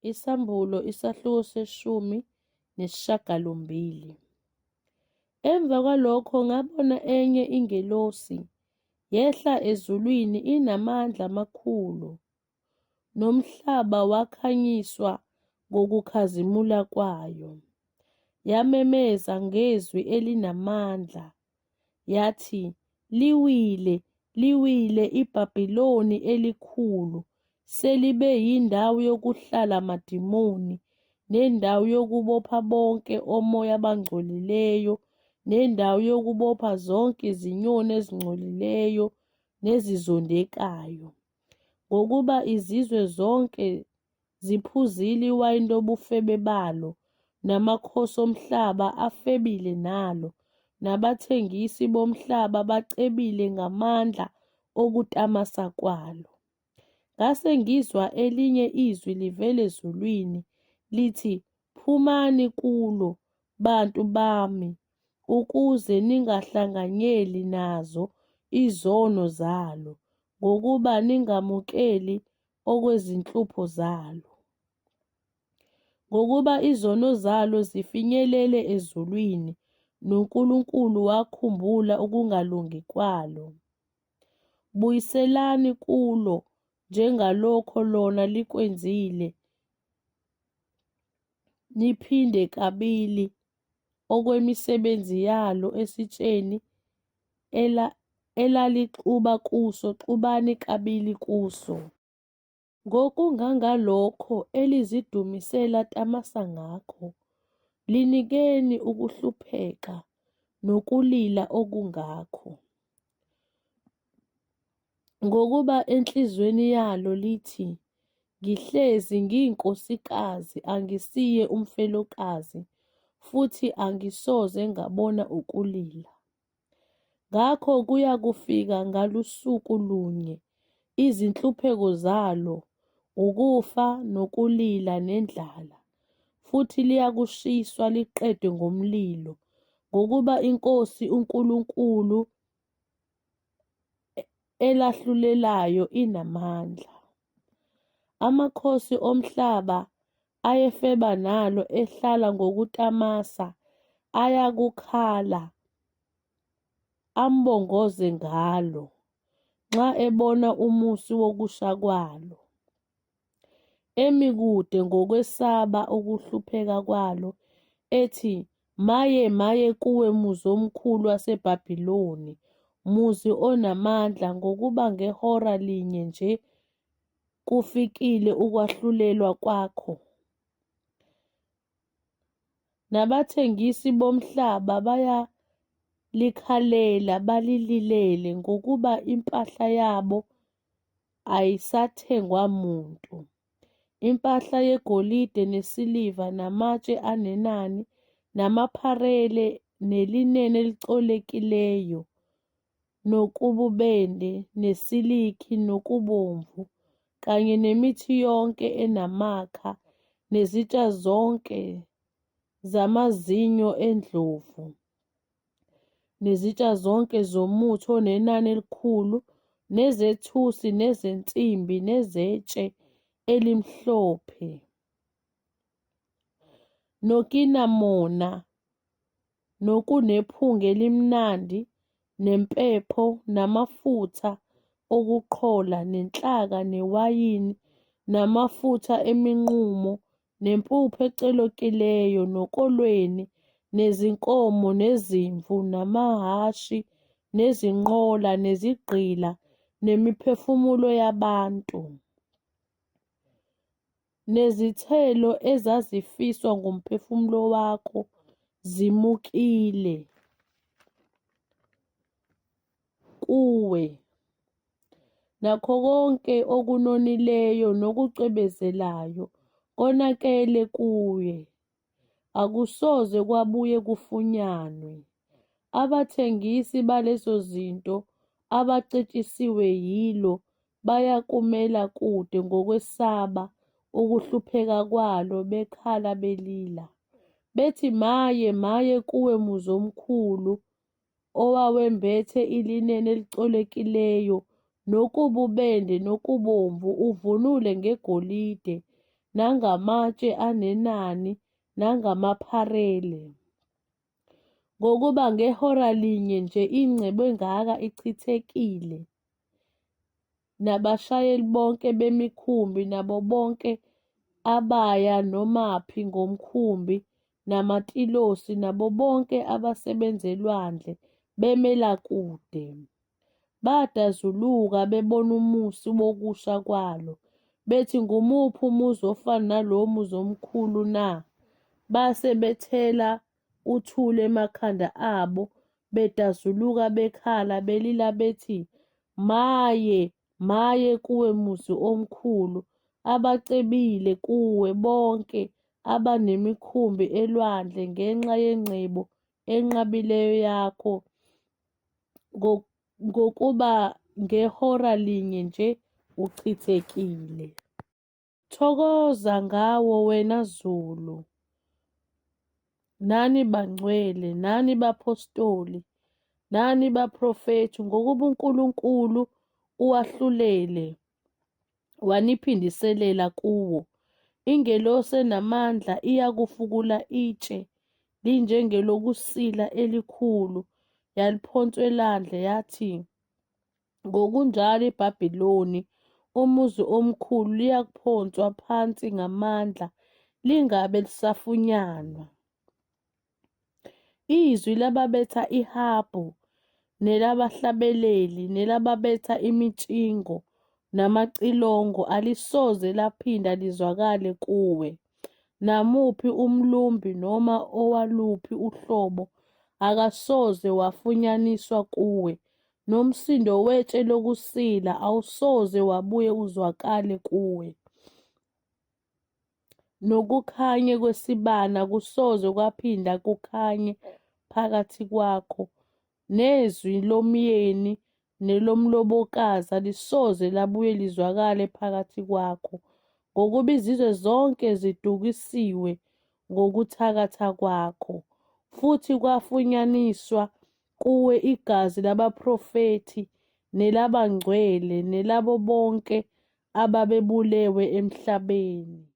Isambulo isahluko se-18. Emva kwalokho ngabona enye ingelosi yehla ezulwini inamandla amakhulu, nomhlaba wakhanyiswa ngokukhazimula kwayo. Yamemeza ngezwi elinamandla, yathi, Liwile, liwile iBabiloni elikhulu, selibe yindawo yokuhlala amadimoni, nendawo yokubopha bonke omoya abangcolileyo, nendawo yokubopha zonke izinyoni ezingcolileyo nezizondekayo. Ngokuba izizwe zonke ziphuzile iwayini lobufebe balo, namakhosi omhlaba afebile nalo, nabathengisi bomhlaba bacebile ngamandla okutamasa kwalo. Ngase ngizwa elinye izwi livela ezulwini lithi, Phumani kulo, bantu bami, ukuze ningahlanganyeli nazo izono zalo, ngokuba ningamukeli okwezinhlupho zalo. Ngokuba izono zalo zifinyelele ezulwini, noNkulunkulu wakhumbula ukungalungi kwalo. Buyiselani kulo njengalokho lona likwenzile, niphinde kabili okwemisebenzi yalo esitsheni elalixuba kuso, xubani kabili kuso. Ngokungangalokho elizidumise latamasa ngakho, linikeni ukuhlupheka nokulila okungakho. Ngokuba enhliziyweni yalo lithi, Ngihlezi ngiyinkosikazi, angisiye umfelokazi, futhi angisoze ngabona ukulila. Ngakho kuyakufika ngalusuku lunye izinhlupheko zalo, ukufa, nokulila, nendlala, futhi liyakushiswa liqedwe ngomlilo, ngokuba iNkosi uNkulunkulu elahlulelayo inamandla. Amakhosi omhlaba ayefeba nalo ehlala ngokutamasa ayakukhala ambongoze ngalo, nxa ebona umusi wokusha kwalo. Emi kude ngokwesaba ukuhlupheka kwalo, ethi, Maye, maye kuwe muzi omkhulu waseBabiloni, muzi onamandla, ngokuba ngehora linye nje kufikile ukwahlulelwa kwakho. Nabathengisi bomhlaba bayalikhalela balililele, ngokuba impahla yabo ayisathengwa muntu, impahla yegolide nesiliva namatshe anenani namapharele nelineni elicolekileyo nokububende nesiliki nokubomvu kanye nemithi yonke enamakha nezitsha zonke zamazinyo endlovu nezitsha zonke zomuthi onenani elikhulu nezethusi nezensimbi nezetshe elimhlophe nokinamona nokunephunga elimnandi nempepho namafutha okuqhola nenhlaka newayini namafutha eminqumo nempuphu ecolekileyo nokolweni nezinkomo nezimvu namahhashi nezinqola nezigqila nemiphefumulo yabantu. Nezithelo ezazifiswa ngumphefumulo wakho zimukile kuwe, nakho konke okunonileyo nokucwebezelayo konakele kuye, akusoze kwabuye kufunyanwe. Abathengisi balezo zinto abacetshisiwe yilo bayakumela kude ngokwesaba ukuhlupheka kwalo bekhala belila, bethi, Maye, maye kuwe muzi omkhulu, owawembethe ilineni elicolekileyo nokububende nokubomvu, uvunule ngegolide, nangamatshe anenani, nangamapharele. Ngokuba ngehora linye nje ingcebo engaka ichithekile. Nabashayeli bonke bemikhumbi nabo bonke abaya nomaphi ngomkhumbi, namatilosi, nabo bonke abasebenza elwandle, bemela kude. Badazuluka bebona umusi wokusha kwalo, bethi, Ngumuphi umuzi ofana nalo muzi omkhulu na? Base bethela uthuli emakhanda abo, bedazuluka bekhala, belila bethi, Maye, maye kuwe muzi omkhulu, abacebile kuwe bonke abanemikhumbi elwandle ngenxa yengcebo enqabileyo yakho, ngokuba ngehora linye nje uchithekile. Thokoza ngawo wena zulu, nani bangcwele, nani baphostoli, nani baprofethi, ngokuba uNkulunkulu uwahlulele, waniphindiselela kuwo. Ingelosi enamandla iyakufukula itshe linjengelokusila elikhulu, yaliphonsa elwandle, yathi, Ngokunjalo iBabiloni, umuzi omkhulu, liyakuphonswa phansi ngamandla, lingabe lisafunyanwa. Izwi lababetha ihabhu, nelabahlabeleli, nelababetha imitshingo namacilongo alisoze laphinda lizwakale kuwe. Namuphi umlumbi noma owaluphi uhlobo akasoze wafunyaniswa kuwe, nomsindo wetshe lokusila awusoze wabuye uzwakale kuwe, nokukhanya kwesibani akusoze kwaphinda kukhanye phakathi kwakho, nezwi lomyeni nelomlobokazi alisoze labuye lizwakale phakathi kwakho, ngokuba izizwe zonke zidukisiwe ngokuthakatha kwakho, futhi kwafunyaniswa kuwe igazi labaprofethi nelabangcwele nelabo bonke ababebulewe emhlabeni.